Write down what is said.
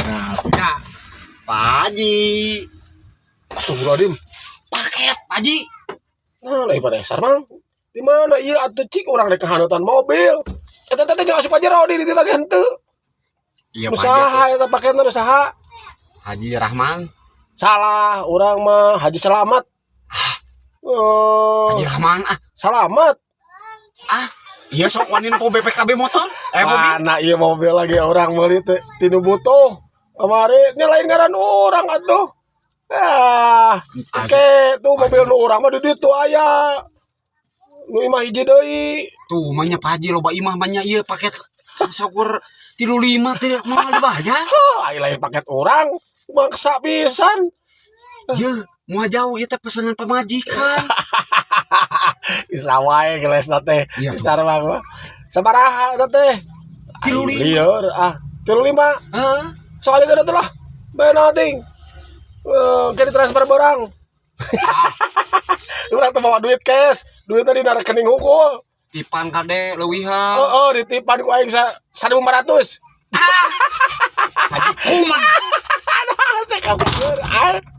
Nah, punya Pak Haji. Astagfirullahaladzim. Paket, Pak Haji. Nah, lain pada dasar, Mang. Di mana ieu atuh, cik, urang rek kahaneutan mobil. Eta teh jeung asup aja di dieu lagi henteu. Iya, Pak Haji. Usaha eta paketna usaha. Haji Rahman. Salah, urang mah Haji Selamat. Oh, Haji Rahman ah. Selamat. Ah, iya, sok wani po BPKB motor. Eh, mobil. Mana ieu mobil lagi urang meuli teh tinu butuh. Kemarin ini lain ngaran urang atuh. Ah, oke, tuh mobil nu urang mah di ditu aya. Nu imah hiji deui. Tuh, mah Pak Haji, loba imah banyak, ieu paket saukur 35 teh mau dibayar. Hah, ai lain paket urang, maksa pisan. Ye, mau jauh ieu teh pesanan pamajikan. Bisa wae geles teh. Iya, Bisa mah. Sabaraha eta teh? 35. Lieur ah, 35. Heeh. Soalnya kan lah. Bayar nothing. Eh, kayak ditransfer barang. Urang tuh bawa duit cash, duitnya di rekening hungkul. Tipan kade leuwihan. Oh, ditipan ku aing sa 1500. Haji kuman. Saya kabur. Ah.